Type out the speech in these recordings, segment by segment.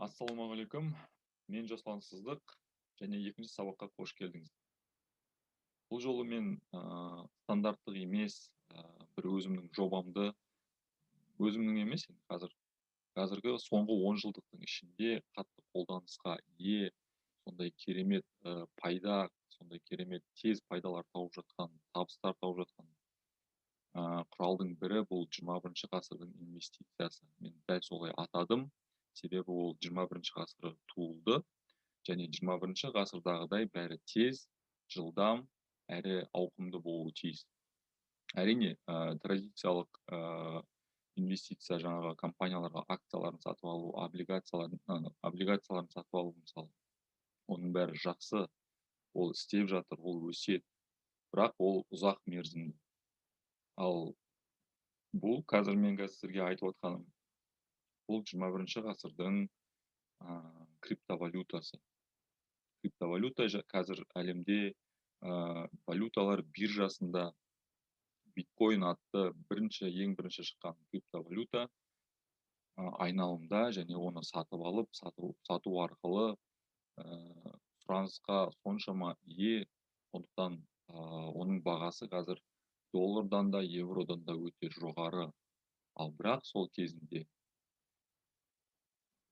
Ассалаумағалейкум, мен Жасұлан Сыздық және екінші сабаққа қош келдіңіз. Бұл жолы мен стандарттық емес бір өзімнің жобамды, өзімнің емес, енді қазіргі соңғы 10 жылдықтың ішінде қатты қолданысқа ие, сондай керемет пайда, сондай керемет тез пайдалар тауып жатқан, табыстар тауып жатқан құралдың бірі бұл 21 ғасырдың инвестициясы. Мен дәл солай атадым. Себебі ол 21 ғасыры туылды және 21 ғасырдағыдай бәрі тез, жылдам, әрі ауқымды болуы тиіс. Әрине, традициялық инвестиция жаңағы компанияларға акцияларын сатып алу, облигацияларын сатып алу мысалы. Оның бәрі жақсы, ол істеп жатыр, ол өседі, бірақ ол ұзақ мерзімді. Ал бұл қазір мен сіздерге айтып отқаным, бұл 21 ғасырдың криптовалютасы. Криптовалюта қазір әлемде валюталар биржасында биткоин атты ең бірінші шыққан криптовалюта айналымда және оны сатып алып, сату арқылы сұранысқа соншама ие, сондықтан оның бағасы қазір доллардан да, евродан да өте жоғары. Ал бірақ сол кезінде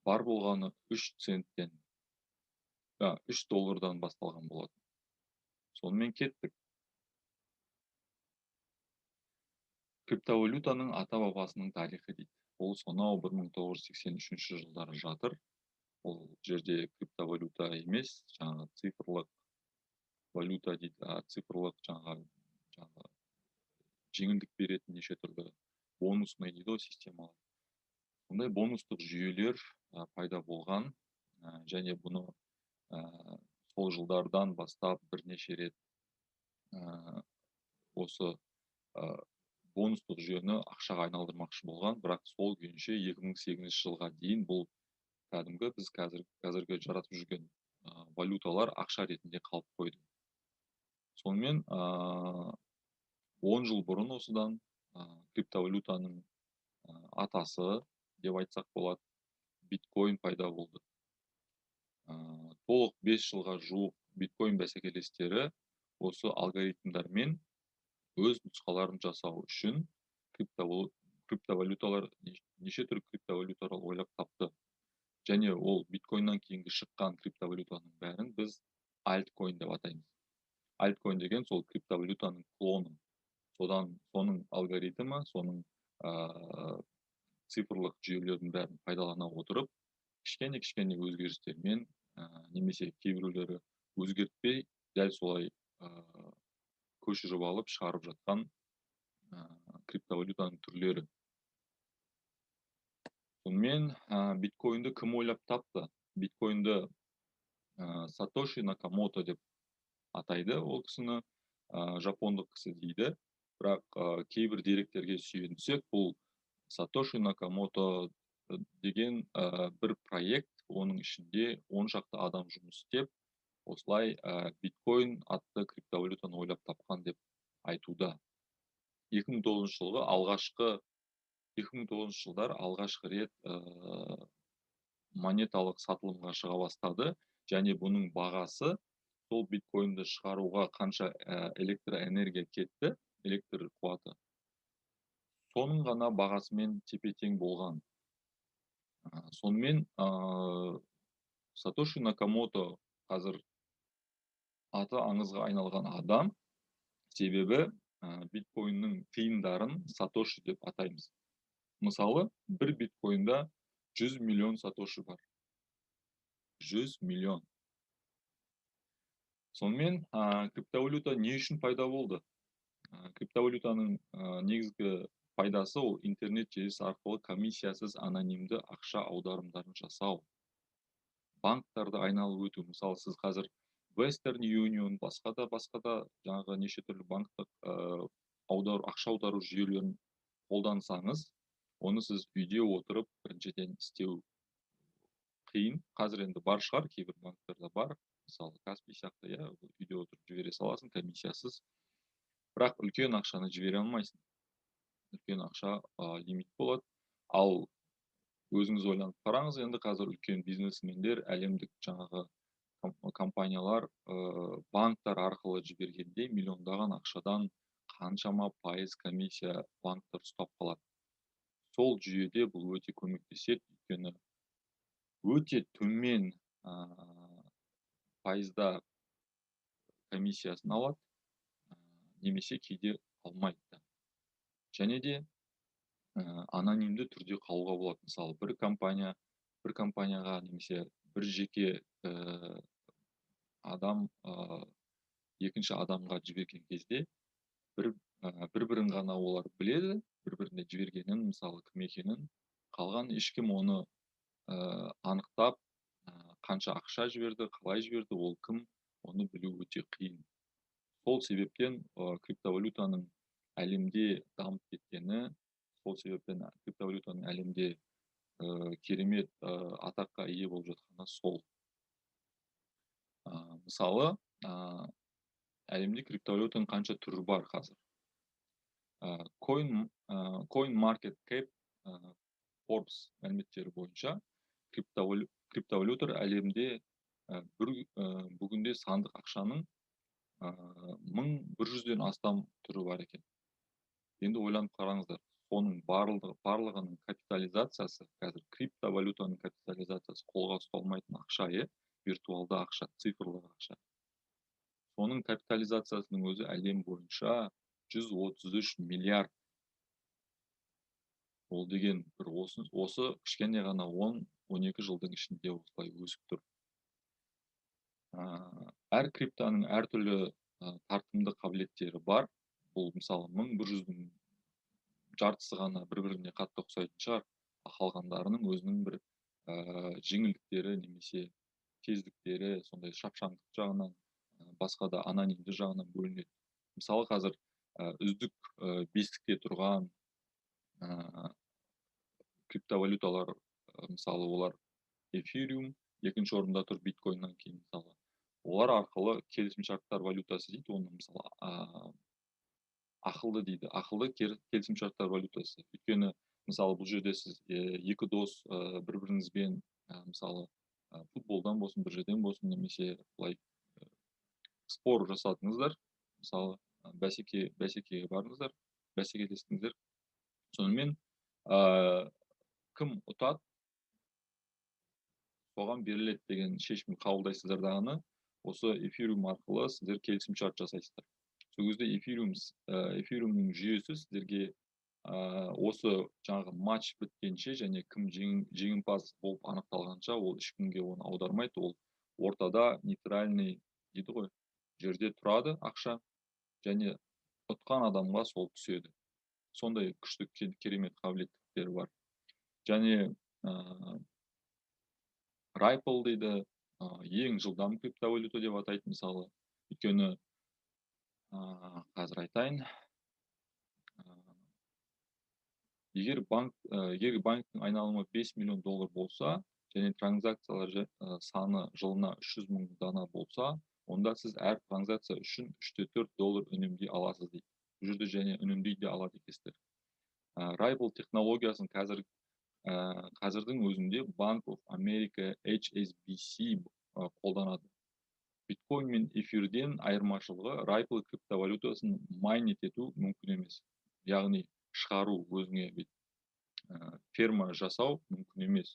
бар болғаны 3 центтен, 3 доллардан басталған болатын. Сонымен кеттік. Криптовалютаның ата-бабасының тарихы дейді. Ол сонау 1983 жылдары жатыр. Ол жерде криптовалюта емес, жаңағы цифрлық валюта дейді, цифрлық жаңағы жеңілдік беретін неше түрлі бонусный дейді ғой системалар. Сондай бонустық жүйелер пайда болған, және бұны сол жылдардан бастап бірнеше рет осы бонустық жүйені ақшаға айналдырмақшы болған, бірақ сол күйінше 2008 жылға дейін бұл кәдімгі біз қазіргі жаратып жүрген валюталар ақша ретінде қалып қойды. Сонымен 10 жыл бұрын осыдан криптовалютаның атасы деп айтсақ болады, биткоин пайда болды. Толық 5 жылға жуық биткоин бәсекелестері осы алгоритмдармен өз нұсқаларын жасау үшін криптовалюталар, неше түрлі криптовалюталар ойлап тапты. Және ол биткоиннан кейінгі шыққан криптовалютаның бәрін біз альткоин деп атаймыз. Альткоин деген сол криптовалютаның клоны. Содан соның алгоритмі, соның цифрлық жүйелердің бәрін пайдалана отырып, кішкене-кішкене өзгерістермен, немесе кейбіреулері өзгертпей, дәл солай көшіріп алып шығарып жатқан криптовалютаның түрлері. Сонымен, биткоинді кім ойлап тапты? Биткоинді Сатоши Накамото деп атайды ол кісіні, жапондық кісі дейді. Бірақ кейбір деректерге сүйенсек, бұл Сатоши Накамото деген бір проект, оның ішінде 10 шақты адам жұмыс істеп, осылай биткоин атты криптовалютаны ойлап тапқан деп айтуда. 2009 жылғы алғашқы, 2009 жылдар алғашқы рет монеталық сатылымға шыға бастады, және бұның бағасы сол биткоинді шығаруға қанша электроэнергия кетті, электр қуаты, соның ғана бағасымен тепе-тең болған. Сонымен, Сатоши Накамото қазір аты аңызға айналған адам, себебі биткоиннің тиындарын Сатоши деп атаймыз. Мысалы, бір биткоинда 100 миллион Сатоши бар. 100 миллион. Сонымен, криптовалюта не үшін пайда болды? Криптовалютаның негізгі пайдасы ол интернет желісі арқылы комиссиясыз анонимді ақша аударымдарын жасау. Банктарды айналып өту. Мысалы, сіз қазір Western Union, басқа да жаңағы неше түрлі банктық ақша аудару жүйелерін қолдансаңыз, оны сіз үйде отырып біріншіден істеу қиын. Қазір енді бар шығар, кейбір банктерде бар. Мысалы, Каспий сияқты, иә, үйде отырып жібере саласың комиссиясыз. Бірақ үлкен ақшаны жібере алмайсың. Үлкен ақша лимит болады. Ал Өзіңіз ойланып қараңыз, енді қазір үлкен бизнесмендер, әлемдік жаңағы компаниялар, банктар арқылы жібергенде миллиондаған ақшадан қаншама пайыз комиссия банктар ұстап қалады. Сол жүйеде бұл өте көмектеседі, өйткені өте төмен пайызда комиссиясын алады, немесе кейде алмайды да. Және де анонимді түрде қалуға болады. Мысалы, бір компанияға немесе бір жеке адам екінші адамға жіберген кезде бір-бірін ғана олар біледі, бір-біріне жібергенін, мысалы, кім екенін, қалған ешкім оны анықтап, қанша ақша жіберді, қалай жіберді, ол кім, оны білу өте қиын. Сол себептен криптовалютаның әлемде дамып кеткені, сол себептен криптовалютаның әлемде керемет атаққа ие болып жатқаны сол. Мысалы, әлемде криптовалютаның қанша түрі бар қазір? Coin Market Cap, Forbes мәліметтері бойынша криптовалюталар әлемде бүгінде сандық ақшаның 1100-ден астам түрі бар екен. Енді ойланып қараңыздар, соның барлығының капитализациясы, қазір криптовалютаның капитализациясы қолға ұсталмайтын ақша, виртуалды ақша, цифрлы ақша. Соның капитализациясының өзі әлем бойынша 133 миллиард. Ол деген бір осы кішкене ғана 10-12 жылдың ішінде осылай өсіп тұр. Әр криптоның әртүрлі тартымды қабілеттері бар. Бұл мысалы 1100-дің жартысы ғана бір-біріне қатты ұқсайтын шығар, қалғандарының өзінің бір жеңілдіктері немесе тездіктері, сондай шапшаңдық жағынан, басқа да анонимді жағынан бөлінеді. Мысалы, қазір үздік бестікте тұрған криптовалюталар, мысалы, олар Эфириум, екінші орында тұр биткоиннан кейін, мысалы. Олар арқылы келісімшарттар валютасы дейді, оны мысалы, ақылды дейді, ақылды келісімшарттар валютасы. Өйткені, мысалы, бұл жерде сіз екі дос бір-біріңізбен, мысалы, футболдан болсын, бір жерден болсын, немесе былай спор жасадыңыздар, мысалы, бәсекеге бардыңыздар, бәсекелестіңіздер. Сонымен, кім ұтады, соған беріледі деген шешім қабылдайсыздар дағыны, осы эфириум арқылы сіздер келісімшарт жасайсыздар. Сол кезде эфириумның жүйесі сіздерге осы жаңағы матч біткенше және кім жеңімпаз болып анықталғанша ол ешкімге оны аудармайды, ол ортада нейтральный дейді ғой, жерде тұрады ақша және ұтқан адамға сол түседі. Сондай күшті керемет қабілеттіктері бар. Және Ripple дейді, ең жылдам криптовалюта деп атайды, мысалы. Өйткені, қазір айтайын. Егер банктің айналымы 5 миллион доллар болса, және транзакциялар саны жылына 300 мың дана болса, онда сіз әр транзакция үшін 3,4 доллар үнемдей аласыз дейді. Бұл жерде және үнемдей де алады екенсіздер. Ripple технологиясын қазірдің өзінде Bank of America, HSBC қолданады. Биткоин мен эфирден айырмашылығы Ripple криптовалютасын майнит ету мүмкін емес. Яғни шығару, өзіңе ферма жасау мүмкін емес.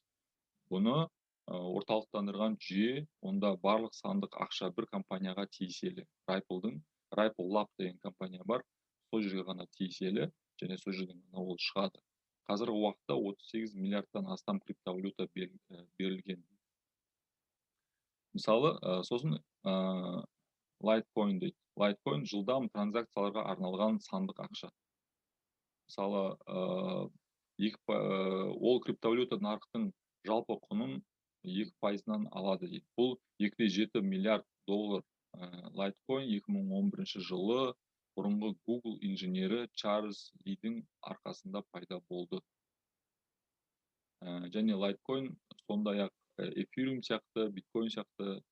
Бұны орталықтандырған жүйе, онда барлық сандық ақша бір компанияға тиеселі. Ripple Lab деген компания бар, сол жерге ғана тиеселі және сол жерден ғана ол шығады. Қазіргі уақытта 38 миллиардтан астам криптовалюта берілген. Мысалы, сосын Litecoin дейді. Litecoin жылдам транзакцияларға арналған сандық ақша. Мысалы, ол криптовалюта нарықтың жалпы құнын 2%-ынан алады дейді. Бұл 2,7 миллиард доллар. Litecoin 2011 жылы бұрынғы Google инженері Чарльз Лидің арқасында пайда болды. Және Litecoin сондай-ақ Ethereum сияқты, Bitcoin сияқты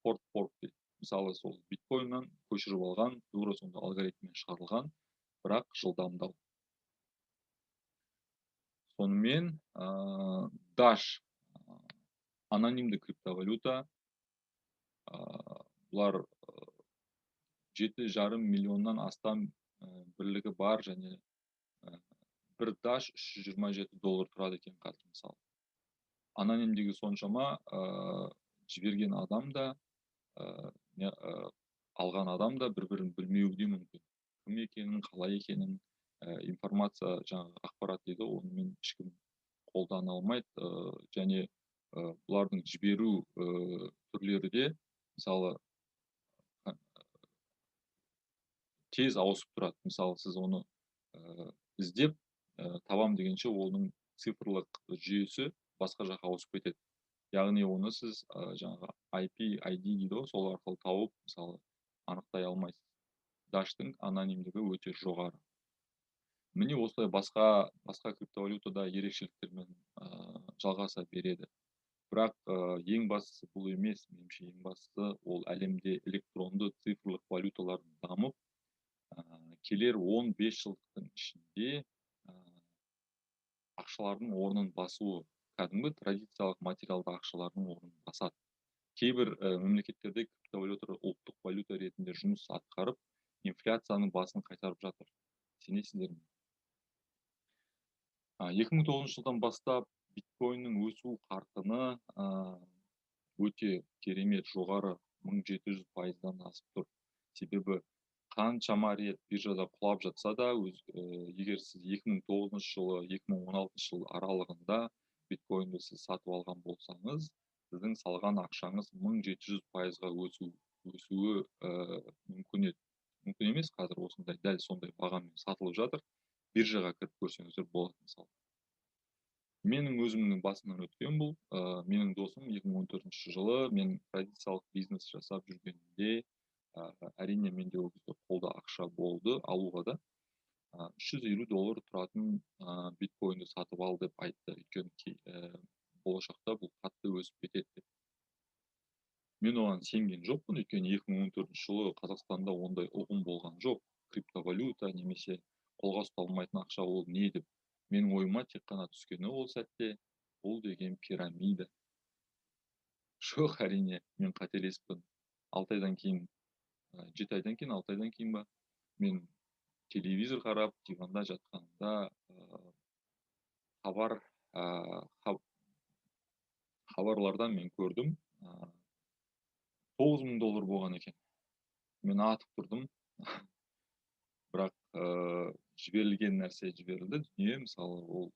hard fork дейді. Мысалы, сол Bitcoinнан көшіріп алған, тура сондай алгоритммен шығарылған, бірақ жылдамдау. Сонымен, Dash анонимді криптовалюта. Бұлар 7,5 миллионнан астам бірлігі бар және бір Dash $327 тұрады екен қазір мысалы. Анонимдігі соншама, жіберген адам да, алған адам да бір-бірін білмеуі де мүмкін. Кім екенін, қалай екенін, информация, жаңағы ақпарат дейді, онымен ешкім қолдана алмайды. Және бұлардың жіберу түрлері де, мысалы, тез ауысып тұрады. Мысалы, сіз оны іздеп табам дегенше, оның цифрлық жүйесі басқа жаққа ауысып кетеді. Яғни оны сіз жаңағы IP, ID дейді ғой, сол арқылы тауып, мысалы, анықтай алмайсыз. Dash-тың анонимдігі өте жоғары. Міне осылай басқа криптовалютада ерекшеліктермен жалғаса береді. Бірақ ең бастысы бұл емес, меніңше ең бастысы ол әлемде электронды цифрлық валюталар дамып, келер 15 жылдықтың ішінде ақшалардың орнын басуы, кәдімгі традициялық материалды ақшалардың орнын басады. Кейбір мемлекеттерде криптовалюталар ұлттық валюта ретінде жұмыс атқарып, инфляцияның басын қайтарып жатыр. Сенесіздер ме? 2009 жылдан бастап биткоиннің өсу қарқыны өте керемет жоғары, 1700%-дан асып тұр. Себебі қаншама рет биржада құлап жатса да, егер сіз 2009 жылы, 2016 жыл аралығында биткоинді сіз сатып алған болсаңыз, сіздің салған ақшаңыз 1700%-ға өсуі мүмкін еді. Мүмкін емес, қазір осындай дәл сондай бағамен сатылып жатыр. Биржаға кіріп көрсеңіздер болады мысалы. Менің өзімнің басымнан өткен бұл. Менің досым 2014 жылы мен традициялық бизнес жасап жүргенімде, әрине менде ол кезде қолда ақша болды алуға да. $350 тұратын биткоинді сатып ал деп айтты. Өйткені болашақта бұл қатты өсіп кетеді деп. Мен оған сенген жоқпын, өйткені 2014 жылы Қазақстанда ондай ұғым болған жоқ. Криптовалюта немесе қолға ұсталмайтын ақша ол не деп. Менің ойыма тек қана түскені ол сәтте бұл деген пирамида. Жоқ, әрине, мен қателеспін. 6 айдан кейін, 7 айдан кейін, 6 айдан кейін ба, мен телевизор қарап, диванда жатқанымда, хабарлардан мен көрдім, $9000 болған екен. Мен атып тұрдым. Бірақ жіберілген нәрсе жіберілді. Дүние, мысалы, ол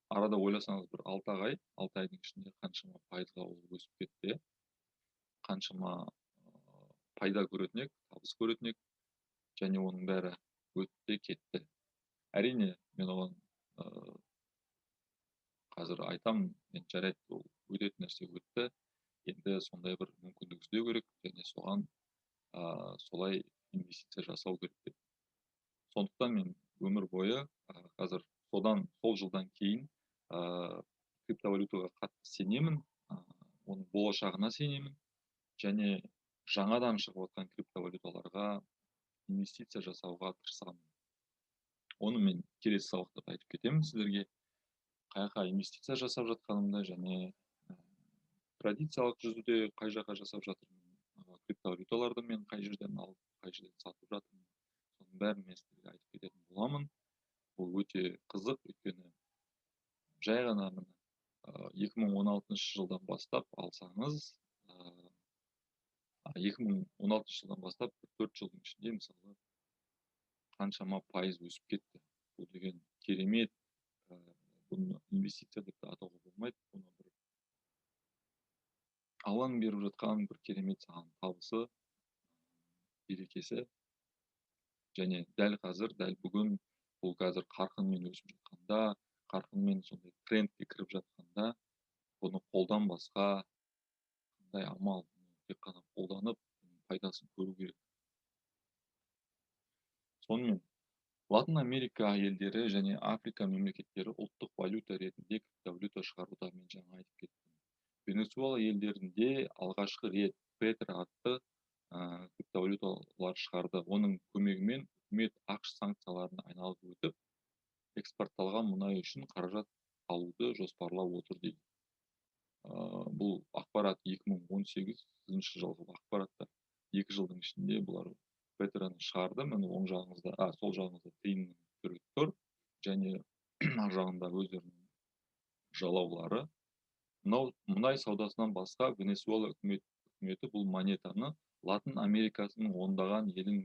арада ойласаңыз бір 6 ай, 6 айдың ішінде қаншама пайызға ол өсіп кетті, иә? Қаншама пайда көретін ек, табыс көретін ек, және оның бәрі өтті кетті. Әрине, мен оған қазір айтамын, мен жарайды, ол өтетін нәрсе өтті, енді сондай бір мүмкіндік іздеу керек және соған солай инвестиция жасау керек деп. Сондықтан мен өмір бойы, қазір сол жылдан кейін, криптовалютаға қатты сенемін, оның болашағына сенемін және жаңадан шығып жатқан криптовалюталарға инвестиция жасауға тырысамын. Оны мен келесі сабақта айтып кетемін сіздерге, қай жаққа инвестиция жасап жатқанымды және традициялық жүзде қай жаққа жасап жатырмын, криптовалюталарды мен қай жерден алып, қай жерден сатып жатырмын, соның бәрін мен сіздерге айтып кететін боламын. Бұл өте қызық, өйткені жай ғана міне, 2016 жылдан бастап алсаңыз, 2016 жылдан бастап 4 жылдың ішінде мысалы қаншама пайыз өсіп кетті. Бұл деген керемет, бұны инвестиция деп те атауға болмайды, бұны бір Алланың беріп жатқан бір керемет саған табысы, берекесі. Және дәл қазір, дәл бүгін бұл қазір қарқынмен өсіп жатқанда, қарқынмен сондай трендке кіріп жатқанда, бұны қолданбасқа қандай амал, тек қана қолданып пайдасын көру керек. Сонымен, Латын Америка елдері және Африка мемлекеттері ұлттық валюта ретінде криптовалюта шығаруда, мен жаңа айтып кеттім. Венесуэла елдерінде алғашқы рет Петро атты криптовалюталар шығарды. Оның көмегімен үкімет АҚШ санкцияларын айналып өтіп, экспортталған мұнай үшін қаражат алуды жоспарлап отыр дейді. Бұл ақпарат 2018 жылғы ақпараттар. 2 жылдың ішінде бұлар Петраны шығарды. Міне оң жағыңызда, сол жағыңызда тиынның түрі тұр және ар жағында өздерінің жалаулары. Мынау мұнай саудасынан басқа Венесуэла үкіметі бұл монетаны Латын Америкасының ондаған елін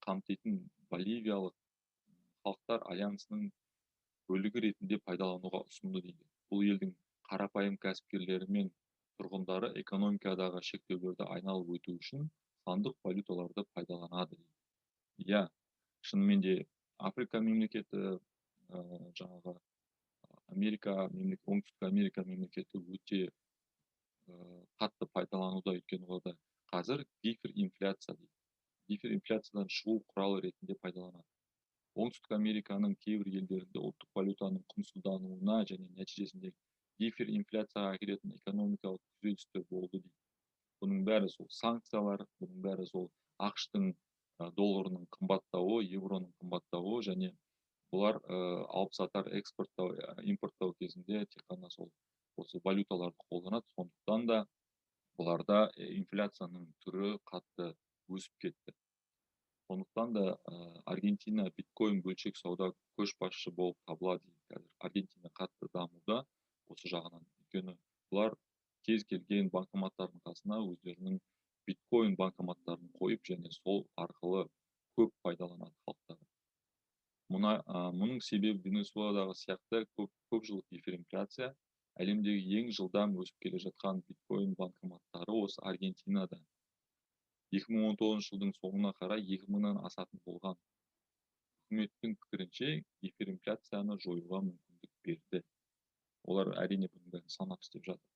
қамтитын Боливиялық халықтар альянсының бөлігі ретінде пайдалануға ұсынды дейді. Бұл елдің қарапайым кәсіпкерлері мен тұрғындары экономикадағы шектеулерді айналып өту үшін сандық валюталарды пайдаланады дейді. Иә, шынымен де Африка мемлекеті, жаңағы Америка, Оңтүстік Америка мемлекеті өте қатты пайдалануда, өйткені оларда қазір гиперинфляция дейді. Гиперинфляциядан шығу құралы ретінде пайдаланады. Оңтүстік Американың кейбір елдерінде ұлттық валютаның құнсыздануына және нәтижесінде гиперинфляцияға әкелетін экономикалық күйзелістер болды дейді. Бұның бәрі сол санкциялар, бұның бәрі сол АҚШ-тың долларының қымбаттауы, евроның қымбаттауы және бұлар алып сатар, экспорттау, импорттау кезінде тек қана сол осы валюталарды қолданады. Сондықтан да бұларда инфляцияның түрі қатты өсіп кетті. Сондықтан да Аргентина биткоин бөлшек сауда көшбасшы болып табылады дейді. Қазір Аргентина қатты дамуда осы жағынан. Өйткені бұлар кез келген банкоматтардың қасына өздерінің биткоин банкоматтарын қойып және сол арқылы көп пайдаланады халықтары. Мұның себебі Венесуэладағы сияқты көп жылдық гиперинфляция, әлемдегі ең жылдам өсіп келе жатқан биткоин банкоматтары осы Аргентинада. 2019 жылдың соңына қарай 2000-нан асатын болған. Үкіметтің пікірінше, гиперинфляцияны жоюға мүмкіндік берді. Олар әрине бұның бәрін санап істеп жатыр.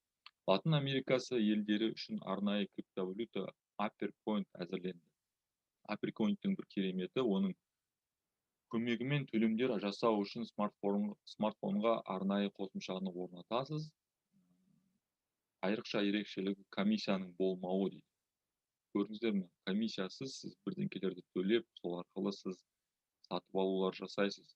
Латын Америкасы елдері үшін арнайы криптовалюта Apercoin әзірленді. Apercoin-тің бір кереметі, оның көмегімен төлемдер жасау үшін смартфонға арнайы қосымшаны орнатасыз. Айрықша ерекшелігі комиссияның болмауы дейді. Көрдіңіздер ме? Комиссиясыз сіз бірдеңкелерді төлеп, сол арқылы сіз сатып алулар жасайсыз.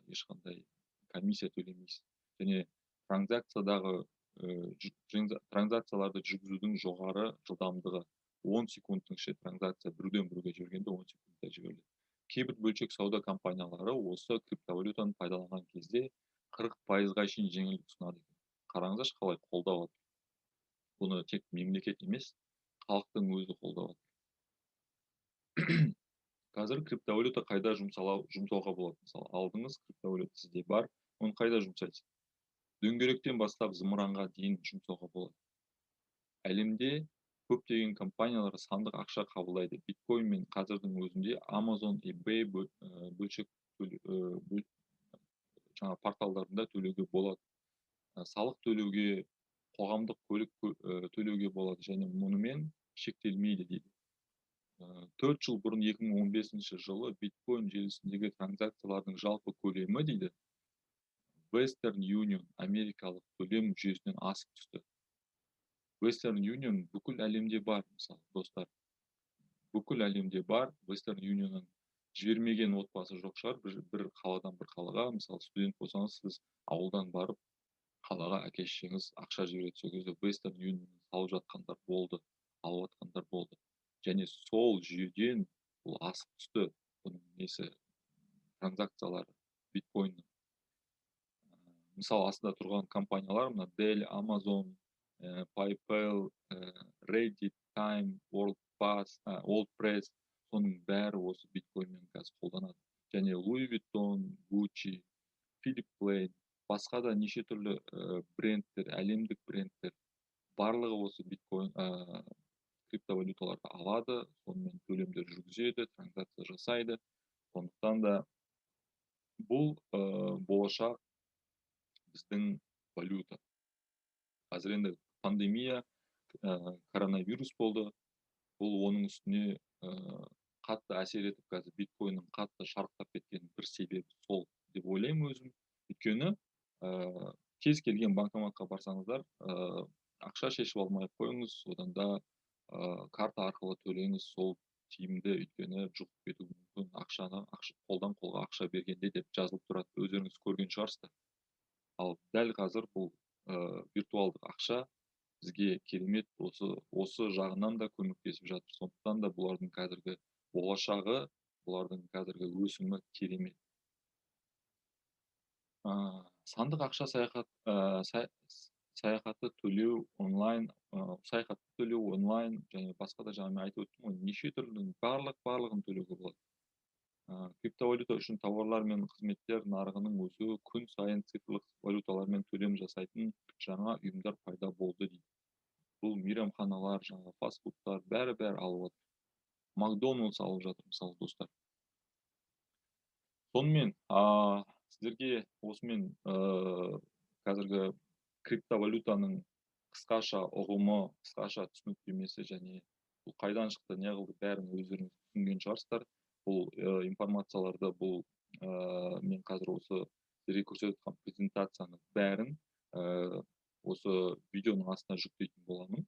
Ешқандай комиссия төлемейсіз. Және транзакцияларды жүргізудің жоғары жылдамдығы 10 секундтың ішінде транзакция біреуден біреуге жібергенде 10 секундта жіберіледі. Кейбір бөлшек сауда компаниялары осы криптовалютаны пайдаланған кезде 40%-ға шейін жеңілдік ұсынады екен. Қараңыздаршы, қалай қолдап жатыр. Бұны тек мемлекет емес, халықтың өзі қолдап жатыр. Қазір криптовалюта қайда жұмсауға болады? Мысалы, алдыңыз криптовалюта сізде бар, оны қайда жұмсайсыз? Дөңгелектен бастап зымыранға дейін жұмсауға болады. Әлемде көптеген компаниялар сандық ақша қабылдайды. Биткоин мен қазірдің өзінде Amazon, eBay бөлшек жаңа порталдарында төлеуге болады. Салық төлеуге, қоғамдық көлік төлеуге болады және мұнымен шектелмейді дейді. 4 жыл бұрын 2015 жылы биткоин желісіндегі транзакциялардың жалпы көлемі дейді Western Union америкалық төлем жүйесінен асып түсті. Western Union бүкіл әлемде бар, мысалы, достар. Бүкіл әлемде бар. Western Union'ın жібермеген отбасы жоқ шығар. Бір қаладан бір қалаға, мысалы, студент болсаңыз, сіз ауылдан барып қалаға әке шешеңіз ақша жібереді. Сол кезде Western Union салып жатқандар болды, алып жатқандар болды. Және сол жүйеден бұл асып түсті, бұның несі, транзакциялары биткоиннің. Мысалы, астында тұрған компаниялар мына Dell, Amazon, PayPal, Reddit, Time, World Pass, World Press, соның бәрі осы биткоинмен қазір қолданады. Және Louis Vuitton, Gucci, Philip Plein, басқа да неше түрлі брендтер, әлемдік брендтер, барлығы осы биткоин, криптовалюталарды алады, сонымен төлемдер жүргізеді, транзакция жасайды. Сондықтан да бұл болашақ біздің валюта. Қазір енді пандемия, коронавирус болды. Бұл оның үстіне қатты әсер етіп, қазір биткоиннің қатты шарықтап кеткен бір себебі сол деп ойлаймын өзім. Өйткені кез келген банкоматқа барсаңыздар, ақша шешіп алмай қойыңыз, одан да карта арқылы төлеңіз, сол тиімді, өйткені жұғып кетуі мүмкін ақшаны, қолдан қолға ақша бергенде деп жазылып тұрады, өздеріңіз көрген шығарсыздар. Ал дәл қазір бұл виртуалдық ақша бізге керемет осы жағынан да көмектесіп жатыр. Сондықтан да бұлардың қазіргі болашағы, бұлардың қазіргі өсімі керемет. Сандық ақша саяхатты төлеу онлайн, саяхатты төлеу онлайн және басқа да жаңа мен айтып өттім ғой, неше түрлі барлығын төлеуге болады. Криптовалюта үшін тауарлар мен қызметтер нарығының өсуі күн сайын цифрлық валюталармен төлем жасайтын жаңа ұйымдар пайда болды дейді. Бұл мейрамханалар, жаңа фастфудтар, бәрі-бәрі алып жатыр. Макдоналдс алып жатыр, мысалы, достар. Сонымен, сіздерге осымен қазіргі криптовалютаның қысқаша ұғымы, қысқаша түсініктемесі және бұл қайдан шықты, не қылды, бәрін өздеріңіз түсінген шығарсыздар. Бұл информацияларды, бұл мен қазір осы сіздерге көрсетіп жатқан презентацияны бәрін осы видеоның астына жүктейтін боламын.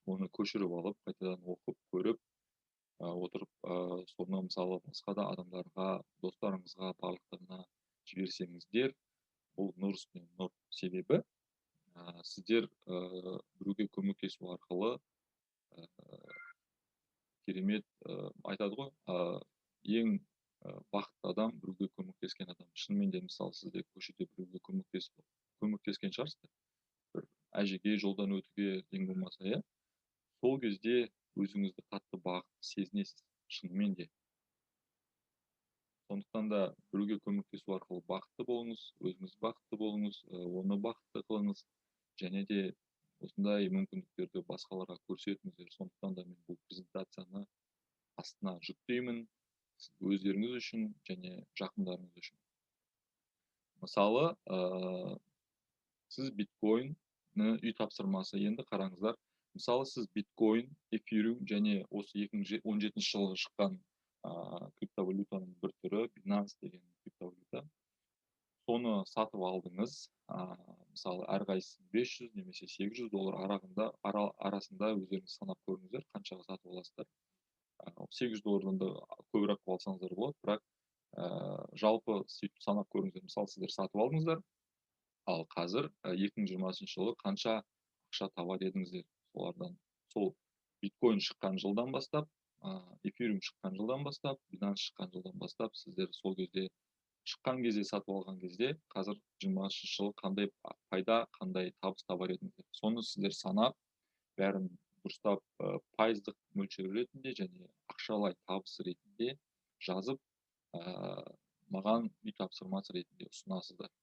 Оны көшіріп алып, қайтадан оқып, көріп, отырып, соны мысалы басқа да адамдарға, достарыңызға, барлықтарына жіберсеңіздер, бұл нұр үстіне нұр. Себебі сіздер біреуге көмектесу арқылы керемет, айтады ғой, ең бақытты адам біреуге көмектескен адам. Шынымен де, мысалы, сіздер көшеде біреуге көмектескен шығарсыздар, бір әжеге жолдан өтуге ең болмаса, иә, сол кезде өзіңізді қатты бақытты сезінесіз шынымен де. Сондықтан да біреуге көмектесу арқылы бақытты болыңыз, өзіңіз бақытты болыңыз, оны бақытты қылыңыз және де осындай мүмкіндіктерді басқаларға көрсетіңіздер. Сондықтан да мен бұл презентацияны астына жүктеймін өздеріңіз үшін және жақындарыңыз үшін. Мысалы, сіз биткоинні үй тапсырмасы, енді қараңыздар, мысалы, сіз биткоин, эфириум және осы 2017 жылы шыққан криптовалютаның бір түрі Binance деген криптовалюта, соны сатып алдыңыз. Мысалы, әрқайсысы 500 немесе 800 доллар арасында өздеріңіз санап көріңіздер, қаншаға сатып аласыздар. 800 доллардан да көбірек қылып алсаңыздар болады, бірақ жалпы сөйтіп санап көріңіздер. Мысалы, сіздер сатып алдыңыздар, ал қазір 2020 жылы қанша ақша табар едіңіздер солардан? Сол биткоин шыққан жылдан бастап, эфириум шыққан жылдан бастап, Binance шыққан жылдан бастап, сіздер сол кезде шыққан кезде сатып алған кезде қазір жиырмасыншы жылы қандай пайда, қандай табыс табар едіңіздер? Соны сіздер санап, бәрін дұрыстап, пайыздық мөлшер ретінде және ақшалай табыс ретінде жазып, маған үй тапсырмасы ретінде ұсынасыздар.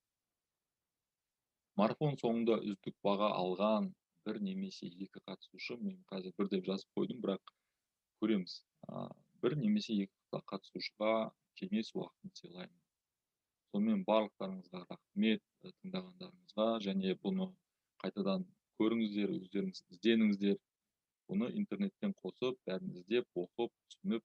Марафон соңында үздік баға алған бір немесе екі қатысушы, мен қазір бір деп жазып қойдым, бірақ көреміз. Бір немесе екі қатысушыға кеңес уақытын сыйлаймын. Сонымен, барлықтарыңызға рахмет тыңдағандарыңызға және бұны қайтадан көріңіздер, өздеріңіз ізденіңіздер. Бұны интернеттен қосып, бәрін іздеп, оқып, түсініп,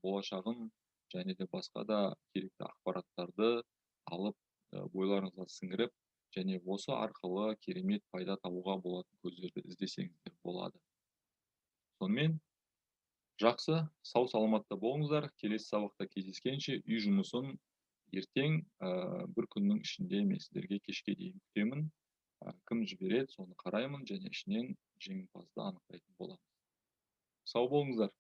болашағын және де басқа да керекті ақпараттарды алып, бойларыңызға сіңіріп, және осы арқылы керемет пайда табуға болатын көздерді іздесеңіздер болады. Сонымен, жақсы, сау саламатта болыңыздар. Келесі сабақта кездескенше үй жұмысын ертең, бір күннің ішінде мен сіздерге кешке дейін күтемін. Кім жібереді, соны қараймын және ішінен жеңімпазды анықтайтын боламын. Сау болыңыздар.